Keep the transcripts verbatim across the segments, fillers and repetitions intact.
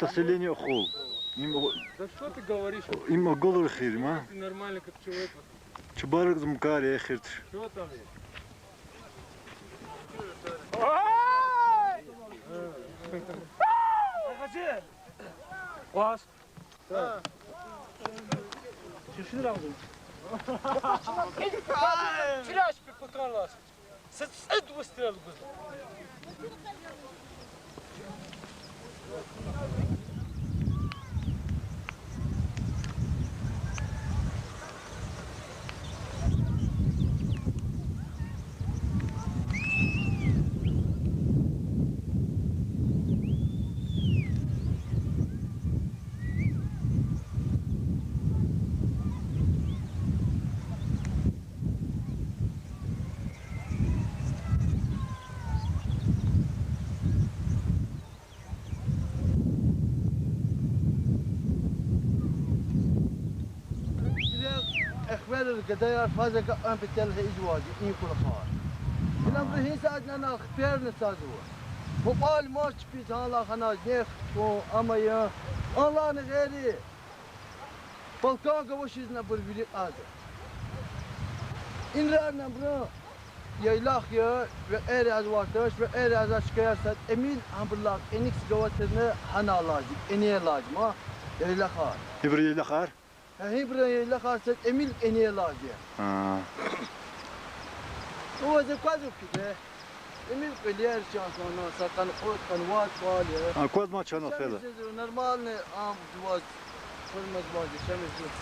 Население Хул. Им о-, Да что ты говоришь? Им оголур эхир, ма? Ты нормально как человек. Чубарукзмукар эхир. Что там есть? Ай! Къваз. Чилаш пи путралас. Сад сад выстрел гуз. Эхвер гадаяр фаза га ам петел гьа ийизвайди и кӀвалахар. Инам бу гьиз аднана хперна цазва. Мукьвал мас чпиз гьанлай хьаназ нек тун амая. Аллагьни гъейри балкӀан гвачиз абур вири кьазва. Инрарни абурун яйлах я, векьер язвай туш, векьер язвай чкаяр сад тӀимил абурлай кӀаник гватурна гьана лазим, кӀане лазим, ма, яйлахар. Ибур яйлахар? Гьа, ибур яйлахар сад тӀимил кӀане лазим. Гьа. Ваз аквазва куьде. Тимир кьилер чан хьана, са къанни кьуд, къанни вад кӀвал я. А, кваз ма чана фена. Нормальный ам жуваз, форма жуваз яшамиш жуз.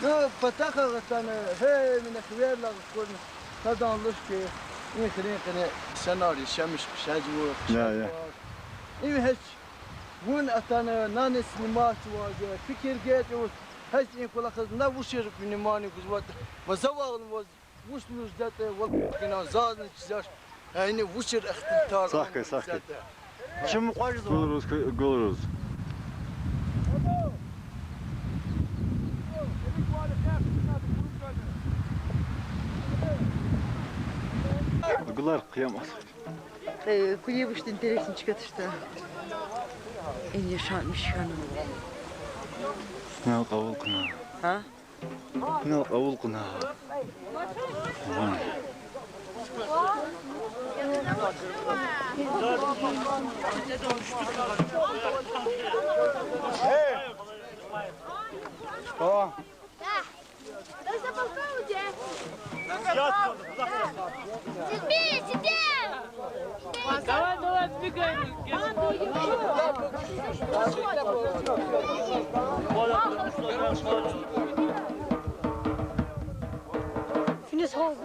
Ну, патахъ атана, гьей, мина хивер лагъ курна, тадан луш ки, и хирин къене санар яшамиш жезва. Я, я. Им гьич вун атана, нани снимать жуваз, фикир геж жуз, гьич и кӀвалахиз на вучир внимание гузватӀа, ва завагъни ваз вуч лугьуз жедатӀа, вал кьина зазни чизвач, гьайни вучир ихтилатар. Сагъ хьуй, сагъ хьуй. Чун мукьвал жезва. Гулруз, гулруз. Гулар къиямат. Э, куьне вучда интересный чка тушда. Ин яшамиш хьана. Нал кьавул кьуна. Гьа? Нал кьавул кьуна. Ван. О. Давай, давай, двигаем. Финис гьал.